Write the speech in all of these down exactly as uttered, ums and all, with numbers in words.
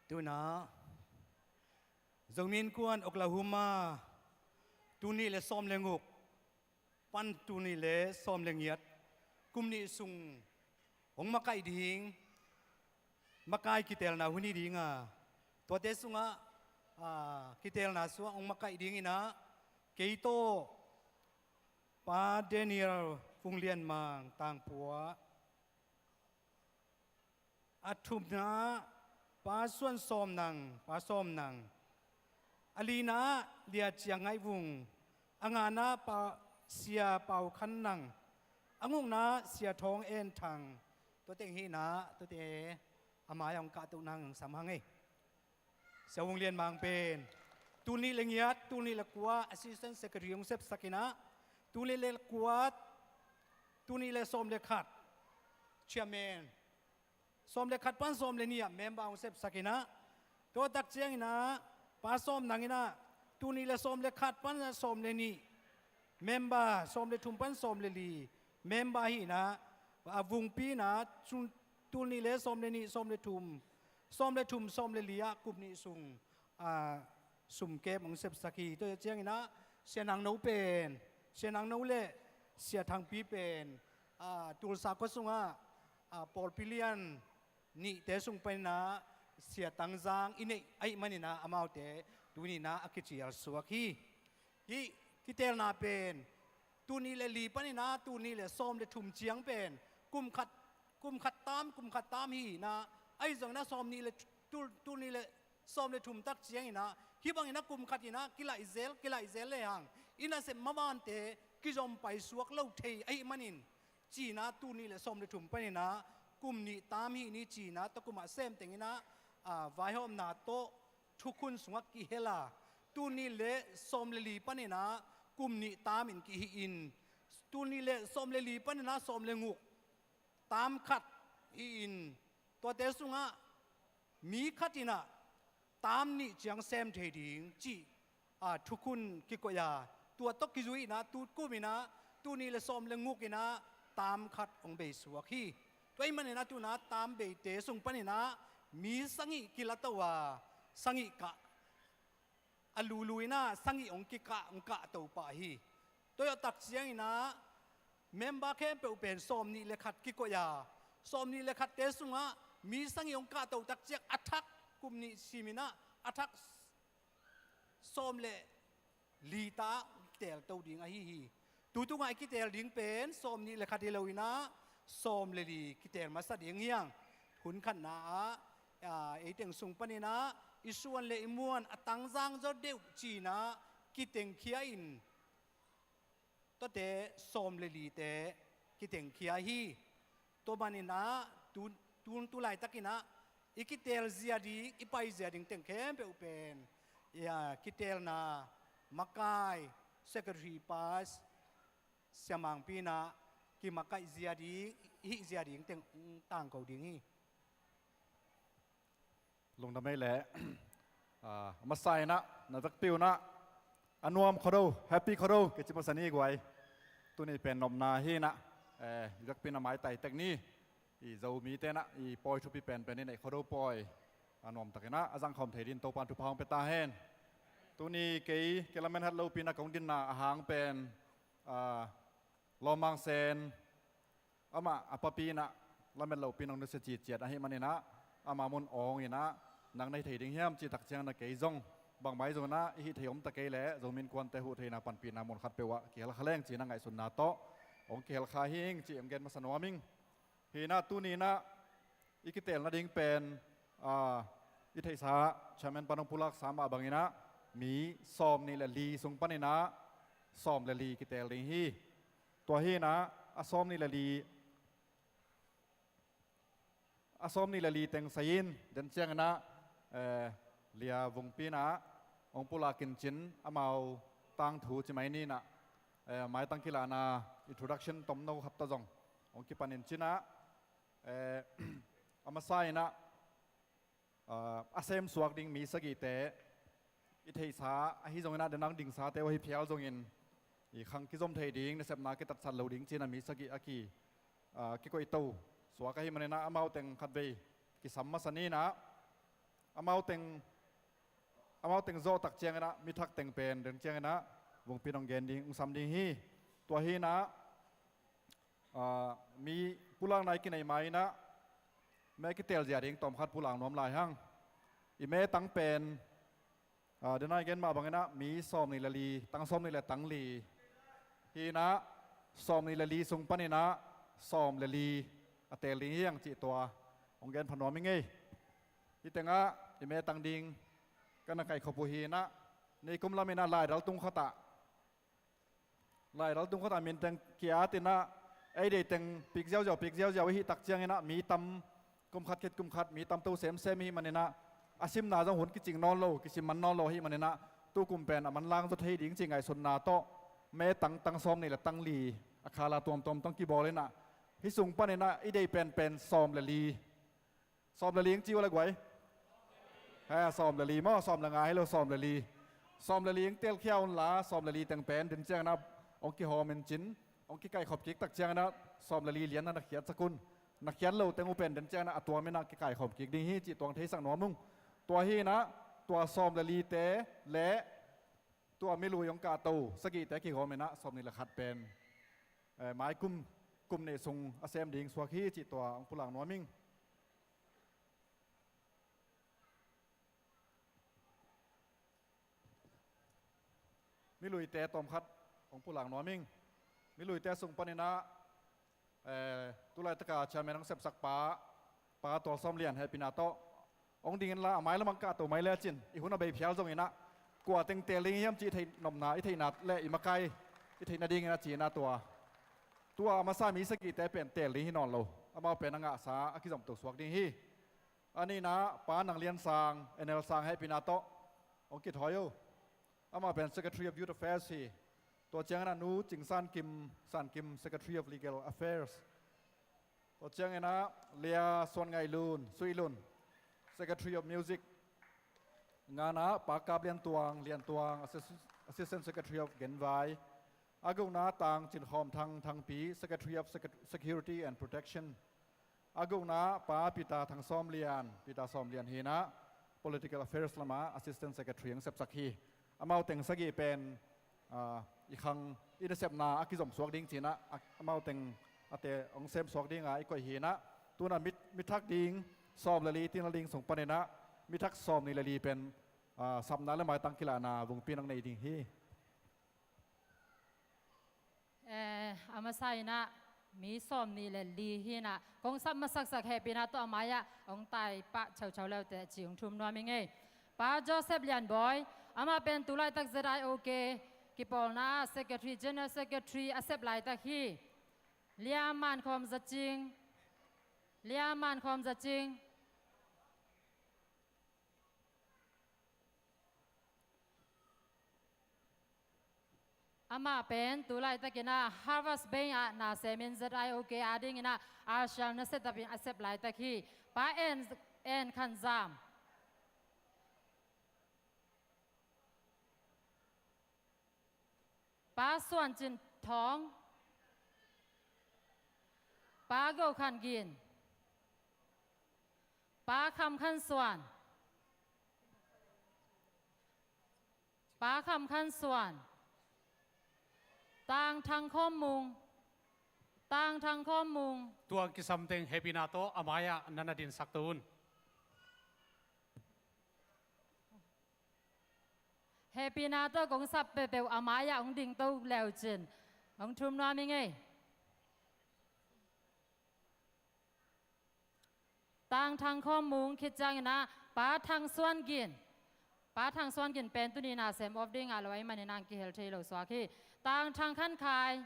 Tuna Zomi Innkuan Oklahoma, tul nih le sawm le guk pan tul nih le sawm le giat kum nih sung hong makaih ding, makai kitelna hun hi ding a, tuate sungah, ah, kitelna sungah hong makaih ding in ah, kei tawh Pa Daniel Vung Lian Mang Tangpua, a thumna ah Pa Suan Sawm Nang, Pa Sawm Nang, a lina ah Lia Ciang Ngaih Vung, a ngana ah Pa, Sia Pau Khan Nang, a gukna ah Sia Thawng En Thang, tua teng hi in ah, tuate a mai-ah hong kahtoh nang sam hang ei. Sia Vung Lian Mang pen tul nih le giat, tul nih le kua Assistant Secretary hong sepsak in ah, tul nih le kua, tul nih le sawm le khat Chairman, sawm le khat pan sawm le nih ah member hong sepsak in ah, tua tak ciangin ah Pa Sawm Nang in ah tul nih le sawm le khat pan sawm le nih member, sawm le thum pan sawm le li member hi in ah, a vungpi in ah, tul nih le sawm le nih, sawm le thum, sawm le thum, sawm le li ah kum nih sung, ah, sumkep hong sepsak hi. Tua ciangin ah Sia Nang No pen, Sia Nang No le Sia Thangpi pen, ah, Tulsa khua sungah, ah, pawlpi lian nihte sung panin ah Sia Tang Zang i neih ahih manin ah amaute tuni in ah a kicial suak hi. Hih kitelna pen tul nih le li panin ah tul nih le sawm le thum ciang pen kum khat, kum khat tam, kum khat tam hi in ah, ahi zongin ah sawm nih le tul, tul nih le sawm le thum tak ciangin ah, hih bangin ah kum khat in ah kilaih zel, kilaih zel lehang i nasep mavante kizom paisuak lo thei ahih manin, ci-in ah tul nih le sawm le thum panin ah kum nih tam hi ni ci-in ah, tua kum a sem teng in ah, ah, vaihawmna tawh thukhun sungah kihel a, tul nih le sawm le li panin ah kum nih tam in kihi in, tul nih le sawm le li panin ah sawm le guk tam khat hi in, tuate sungah mi khat in ah tam nih ciang sem thei ding cih, ah, thukhun kikoih a, tua tawh kizui in ah tu kum in ah tul nih le sawm le guk in ah tam khat hong beisuak hi. Tua ahih manin ah tu-in ah tam beite sung panin ah mi sagih kilato a, sagih kah a lulu in ah sagih hong kikah, hong kahto pah hi. Tua zawh tak ciangin ah member khempeuh pen sawm nih le khat kikoih a, sawm nih le khatte sungah mi sagih hong kahto tak ciang a thak kum nih sim in ah a thak sawm le li ta ah telto ding ahi hi. Tu tungah i kitel ding pen sawm nih le khat hi lo in ah sawm le li kitel masa ding hi hang. Hun khatna ah, ah, ei teng sung panin ah i suan le i muan a tangzang zaw deuh ci-in ah kitengkhia in, tuate sawm le lite kitengkhia hi. Tua manin ah tu, tu, tu laitakin ah i kitel zia ding, i pai zia ding teng khempeuh pen, ya, kitelna makai, secretary, pas, siamangpi in ah kimakaih zia ding, hih zia ding teng tangko ding hi. Lungdam ei leh, ah, a masa in ah na vekpi un ah a nuam khuado, happy khuado kici masa ni guai. Tuni pen nopna hi in ah, eh, vekpi in ah maitai tek ni. I Zomite in ah i pawi thupi penpen i neih khuado pawi a nuamtakin ah a zangkhawm thei dingin Topa'n thupha hong pia ta hen. Tuni kei, kei lamen hat lopi in ah kong dinna a hang pen, ah, lawmmang sen, amah a papi in ah lamet lopi in hong nusia citciat ahih manin ah, ama mun awng in ah nang na hi thei ding hiam cih tak ciang in ah kei zong bangmah hi zongin ah i hih thei om ta kei leh Zomi Innkuante huh theihna panpihna mun khatpeuh ah kihel kha leng ci-in ah ngaihsutna tawh hong kihel kha hi ing cih hong gen masa nuam ing. Hi in ah tuni in ah i kitel nading pen, ah, i theihsa ah Chairman pan hong pulaksa mah bangin ah mi sawm nih le li sung panin ah sawm le li kitel ding hi. Tua hi in ah a sawm nih le li, a sawm nih le li teng sai in, den ciangin ah, eh, Lia Vungpi in ah hong pulakin cin amau tangthu ci mai ni in ah, eh, maitang kilahna introduction tomno khat tawh zong hong kipanin cin ah, eh, a masa in ah, ah, a semsuak ding mi sagihte i theihsa ahi zongin ah, den ang dingsate uh ahi phial zongin i khang kizom thei ding, nasepna kitatsat lo ding ci-in ah mi sagih a ki, ah, kikoihto suak ahih manin ah amau teng khatvei kisam masa ni in ah, Amau teng, amau teng zawh tak ciangin ah, mi thak teng pen deng ciangin ah, vungpi in hong gen ding, hong sam ding hi. Tua hi in ah, ah, mi pulakna i kineih ma in ah, me kitel zia ding tawmkhat pulak nuam lai hang. I me tang pen, ah, dena i gen mah bangin ah, mi sawmnih le li, tang sawmnih le tang li hi in ah, sawmnih le li sung panin ah, sawm le li a tel ding hi hang cih tua hong gen pha nuam ing ei. Hih tengah i me tang ding ka na kaihkhop uh hi in ah, nikum lam in ah laidal tung khat ah, laidal tung khat ah min teng ki-at in ah, ei deih teng pik ziauziau, pik ziauziau i hih tak ciangin ah, mi tam, kum khat khit kum khat mi tam to semsem i hih manin ah, a simna zong hun kicing nawn lo, kisim man nawn lo ahih manin ah, tu kum pen a manlang zaw thei ding cih ngaihsutna tawh, me tang, tang sawmnih le tang li a khala tuamtuam tawh kibawl in ah, hih sung panin ah i deih penpen sawm le li, sawm le li hong ci uh le guai. He, sawm le li maw, sawm le nga hi lo, sawm le li. Sawm le li hong telkhia un la, sawm le li teng pen ding ciangin ah hong kihawm in cin, hong kikaihkhop kik tak ciangin ah, sawm le li lian na na khiatsak un. Na khiat lo teng uh pen ding ciangin ah, a tuam in ah kikaihkhop kik ding hi cih tua hong theisak nuam ung. Tua hi in ah, tua sawm le lite le tua milui hong kahto sagihte kihawm in ah, sawmnih le khat pen, eh, mai kum, kum nih sung a sem ding suak hi cih tua hong pulak nuam ing. Miluite tawmkhat hong pulak nuam ing. Miluite sung panin ah, eh, tu laitak a chairman hong sepsak pa, Pa Tual Sawm Lian hehpihna tawh hong ding in la, a mai lam hong kahto mai lecin, i hun a bei phial zongin ah, kua teng tel ding hiam cih i theih nopna, i theihna le i makai i theih nadingin a ci in ah, tua, tua a masa mi sagihte pen tel ding hi nawn lo. Amau pen a ngahsa a kizomto suak ding hi. A nihna Pa Nang Lian Sang, N L Sang hehpihna tawh hong kithawi uh. Amah pen Secretary of Youth Affairs hi. Tua ciangin ah Nu Cing San Kim, San Kim, Secretary of Legal Affairs. Tua ciangin ah Lia Suan Ngaih Lun, Suih Lun, Secretary of Music. Ngana Pa Kap Lian Tuang, Lian Tuang, Assist-, Assistant Secretary of Genvai. A gukna Tang Cin Khawm Thang, Thangpi, Secretary of Sec-, Security and Protection. A gukna Pa Peter Thang Sawm Lian, Peter Sawm Lian hi in ah, Political Affairs lam ah Assistant Secretary hong sepsak hi. Amau teng sagih pen, ah, i khang i nasepna a kizom suak ding ci in ah, a, amau teng a te hong sem suak ding a i koih hi in ah, tu in ah mi, mi thak ding sawm le li, tina ding sung panin ah, mi thak sawmnih le li pen, ah, sapna le maitang kilahna vungpi in hong nei ding hi. Eh, a masa in ah mi sawmnih le li hi in ah, kong sap masaksak hehpihna tawh a mai-ah hong tai pah chauchau leute ci hong thum nuam ing ei. Pa Joseph Lian Bawi, amah pen tu laitak Z I O K kipawlna ah Secretary, General Secretary a sep laitak hi. Lia Man Khawm Za Cing, Lia Man Khawm Za Cing. Amah pen tu laitakin ah Harvest Bank ah na semin Z I O K a dingin ah usher na set up in a sep laitak hi. Pa En, En Khan Zam. Pa Suan Cin Thawng. Pa Go Khan Gin. Pa Kham Khan Suan. Pa Kham Khan Suan. Tang Thang Khawm Mung. Tang Thang Khawm Mung. Tuang kisam teng hehpihna tawh a mai-ah na na dinsak to un. Hehpihna tawh kong sap peuhpeuh a mai-ah hong ding to leu cin hong thum nuam ing ei. Tang Thang Khawm Mung khit ciangin ah Pa Thang Suan Gin. Pa Thang Suan Gin pen tuni na sem off ding a lo ahih manin ah kihel thei lo suak hi. Tang Thang Khan Khai.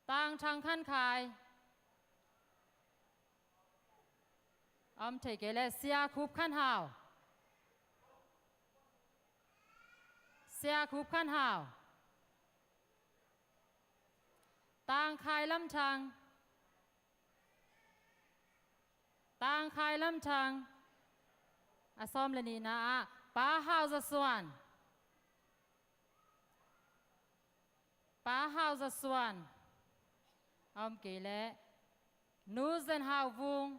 Tang Thang Khan Khai. A om thei kei leh Sia Khup Khan Hau. Sia Khup Khan Hau. Tang Khai Lam Thang. Tang Khai Lam Thang. A sawm le nihna ah Pa Hau Za Suan. Pa Hau Za Suan. A om kei leh Nu Zen Hau Vung.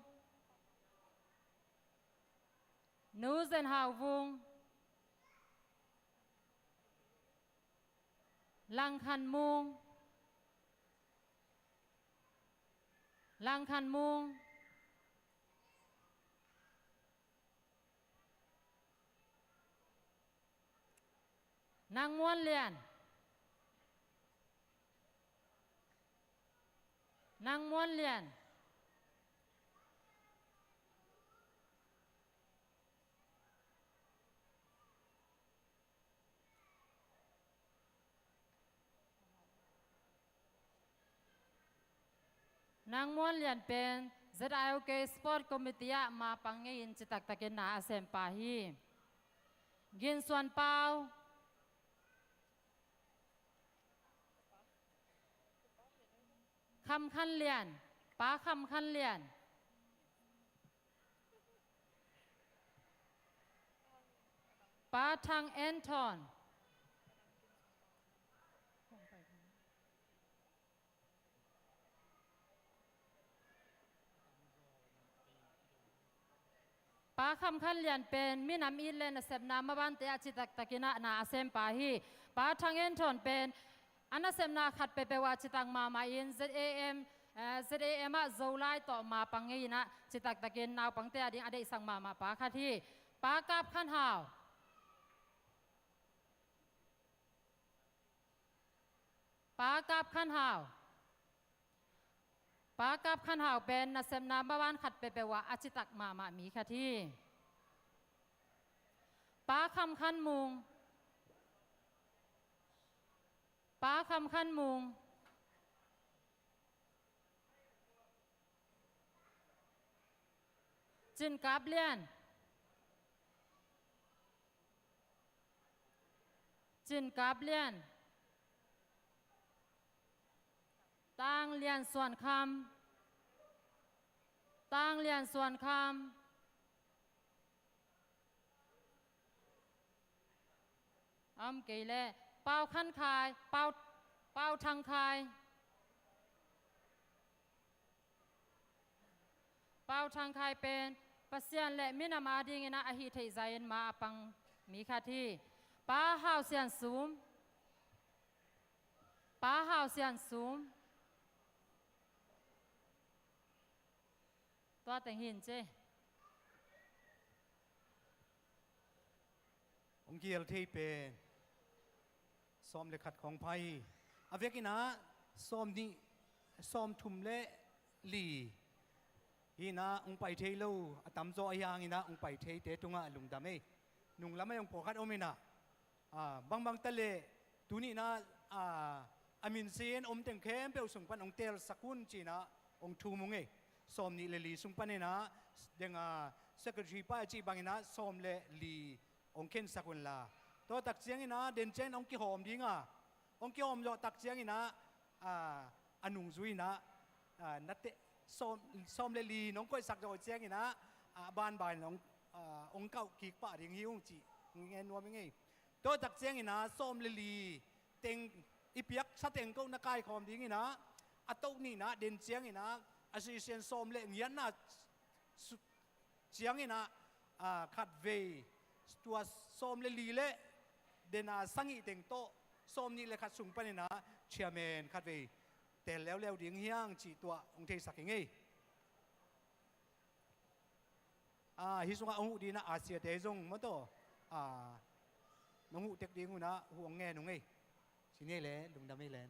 Nu Zen Hau Vung. Lang Khan Mung. Lang Khan Mung. Nang Muan Lian. Nang Muan Lian. Nang Muan Lian pen Z I O K Sport Committee ah mapang ngei-in citaktakin na a sempa hi. Gin Suan Pau. Kham Khan Lian. Pa Kham Khan Lian. Pa Thang En Thawn. Pa Kham Khan Lian pen minam it le nasepna mabante ah citaktakin ah na a sempa hi. Pa Thang En Thawn pen a nasepna khat peuhpeuh ah citak mahmah in Z A M, eh, Z A M ah Zolai tawh mapang ngei-in ah citaktakin naupangte a ding a deihsak mahmah pa khat hi. Pa Kap Khan Hau. Pa Kap Khan Hau. Pa Kap Khan Hau pen nasepna maban khat peuhpeuh ah a citak mahmah mi khat hi. Pa Kham Khan Mung. Pa Kham Khan Mung. Cin Kap Lian. Cin Kap Lian. Tang Lian Suan Kham. Tang Lian Suan Kham. Om kei leh Pau Khan Khai, Pau, Pau Thang Khai. Pau Thang Khai pen Pasian le minam a dingin ah a hih theih zah in ma a pang mi khat hi. Pa Hau Sian Sum. Pa Hau Sian Sum. Tua teng hin ci. Hong kihel thei pen sawm le khat khawng pha hi. A vekin ah sawm nih, sawm thum le li hi-in ah hong pai thei lo a tamzaw ahi hangin ah hong pai theite tungah lungdam ei. Nunglam ah hong pawlkhat om in ah, a, bangbang ta leh tuni-in ah, a, a minsin om teng khempeuh sung pan hong teelsak un ci-in ah hong thum ung ei. Sawm nih le li sung panin ah deng, a, secretary pa a cih bangin ah sawm le li hong khensak unla, tua tak ciangin ah den ciangin hong kihawm ding a, hong kihawm zawh tak ciangin ah, a, a nungzui-in ah, a, na te, sawm, sawm le li nong koihsak zawh ciangin ah, a, banban hong, a, hong kauh kik pah ding hi ung cih ngen nuam ing ei. Tua tak ciangin ah sawm le li teng i piaksa teng koh na kaikhawm dingin ah, a toh nihna den ciangin ah a sisian sawm le ngiatna su-, ciangin ah, a, khatvei tua sawm le li le dena sagih teng tawh sawm nih le khat sung panin ah chairman khatvei teel leuleu ding hi hang cih tua hong theisak ing ei. A, hih sungah hong huh dingin ah a siate zong mawtaw, a, nong huh tek ding un ah huh hong ngen ung ei. Ci ni ei le, lungdam ei le.